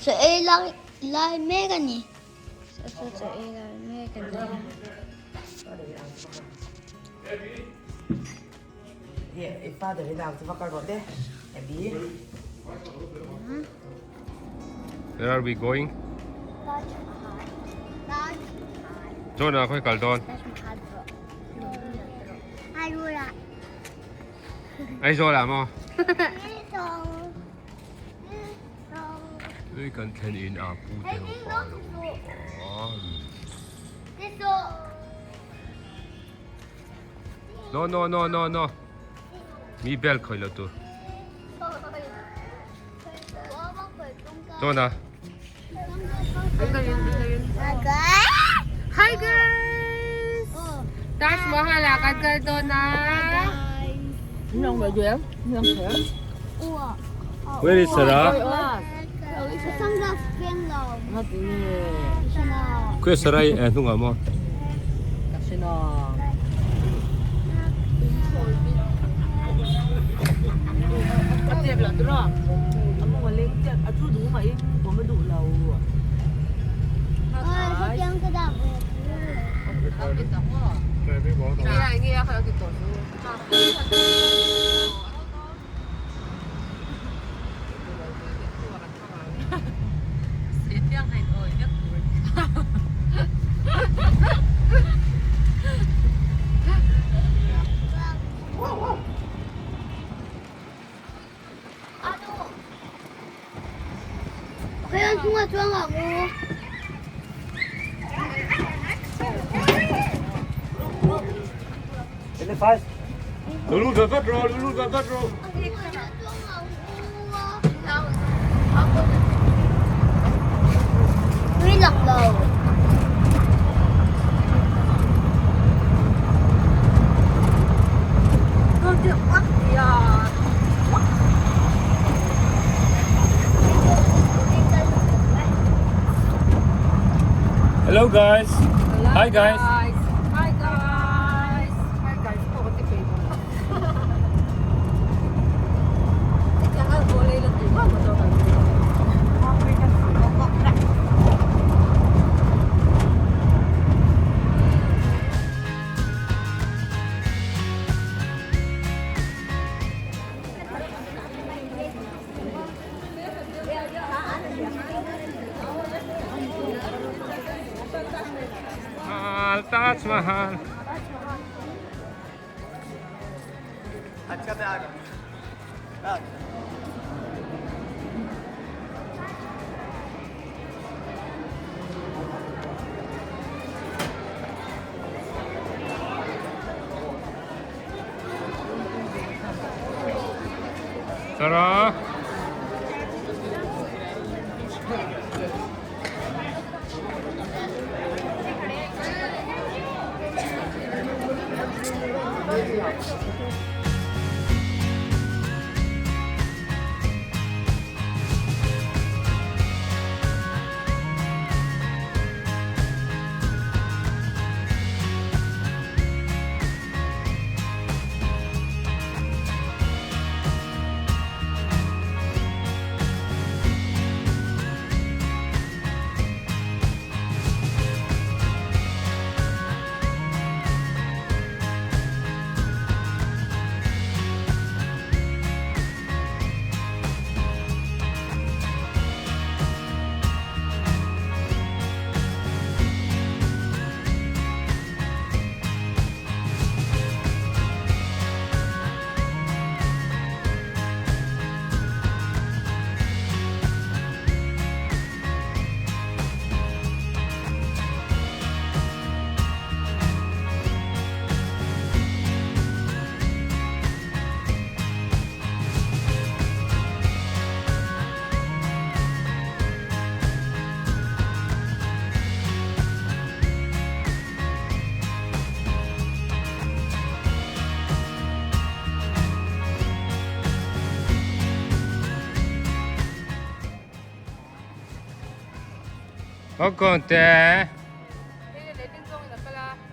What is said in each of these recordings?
Chaw ei lai lai mek a ni. Chaw ei lai mek a ni. Where are we going? John ah khawi kal dawn? Aizawl ah maw? Hei kan thlen in ah pu te ho pa lo awm a. No no no no no mi bel khawih lo tur. John ah. Hi guys! Taj Mahal ah kan kal dawn a. Where is Sarah? Khawi Sarah hi hnungah maw? Lo lut ve vat rawh, lo lut ve vat rawh. Hello guys. Hi guys. Hi guys. Hi guys. Taj Mahal. Sarah. Kawngte.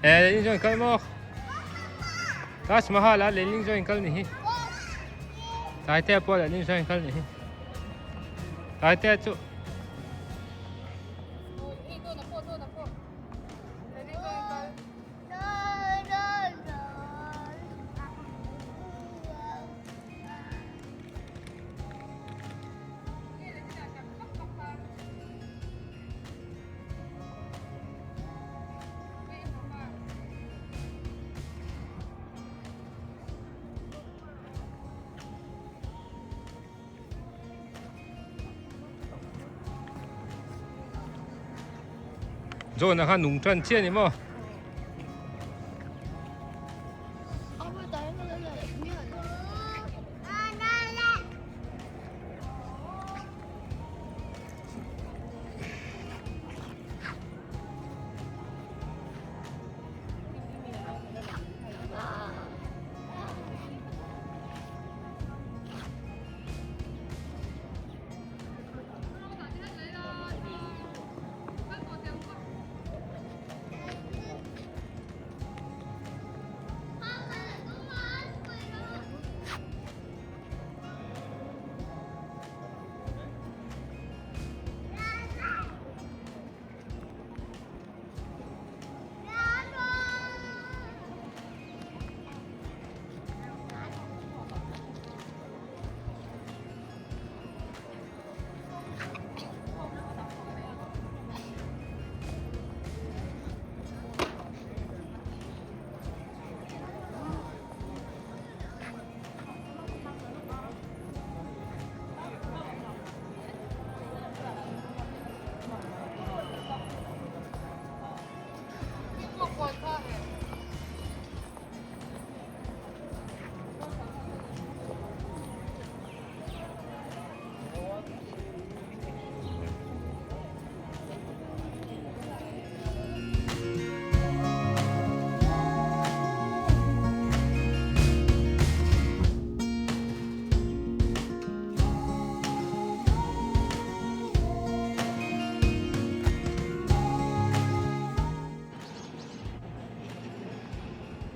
E leling zawng in kal maw? Taj Mahal ah leling zawng in kal ni hi. Taitea pawh leling zawng in kal ni hi. Taitea chu. John a kha nung tan chiah a ni maw?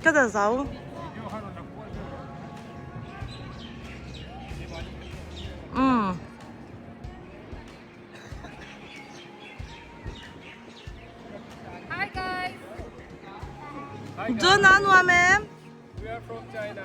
Ka da zo. Mm. Hi guys. John an nuam em? We are from China.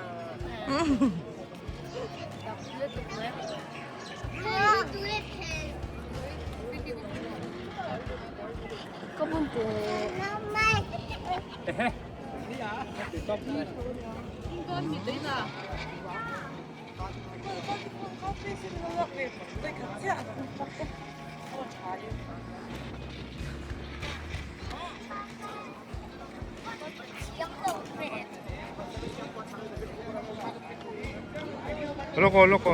Loko loko.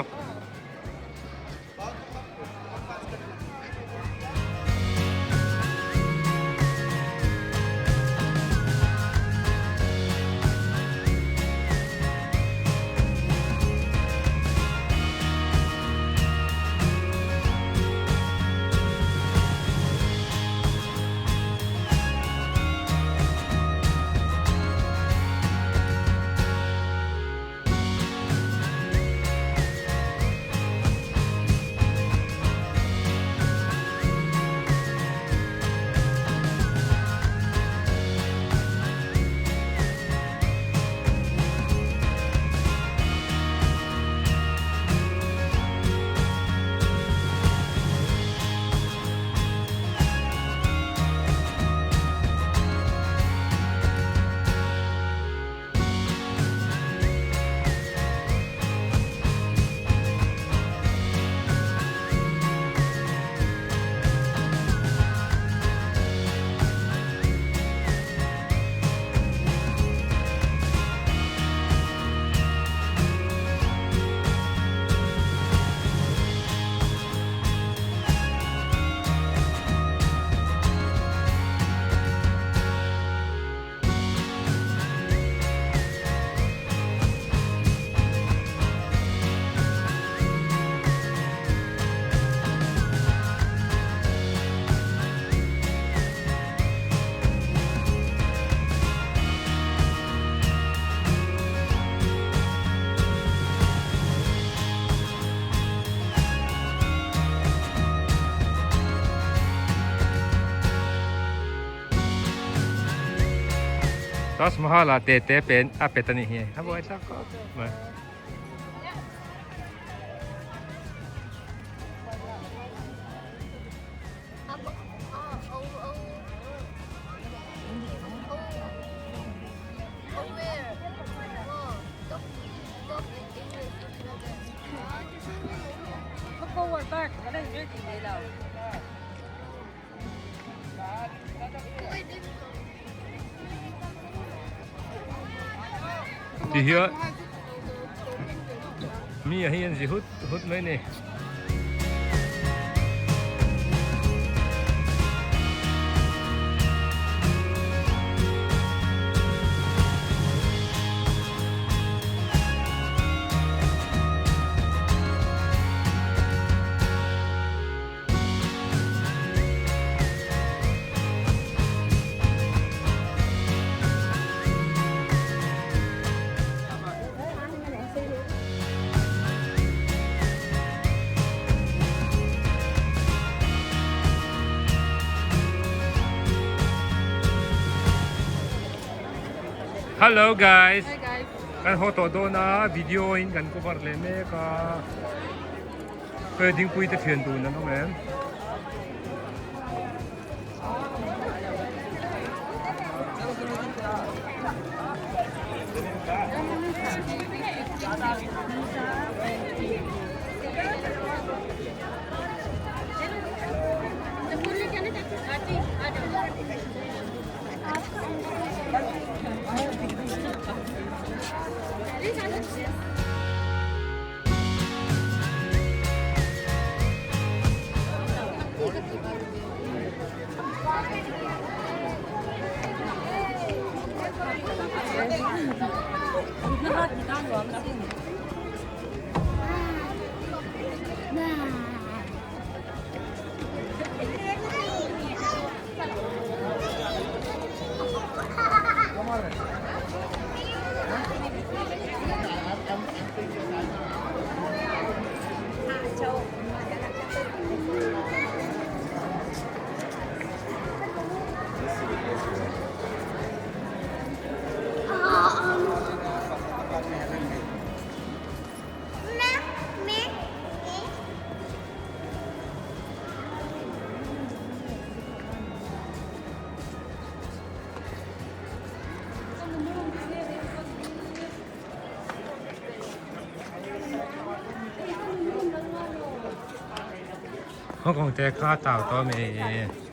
Taj Mahal ah te te pen a pet a nih hi a buai thlak khawp mai. Ti hian mi ah hian zi hut hut mai a ni. Hello guys. Hi guys. Kan haw tawh dawn a video in kan cover leh mek a. Hei dingpui te thian dun an awm em? Hong Kong te kha tau to me.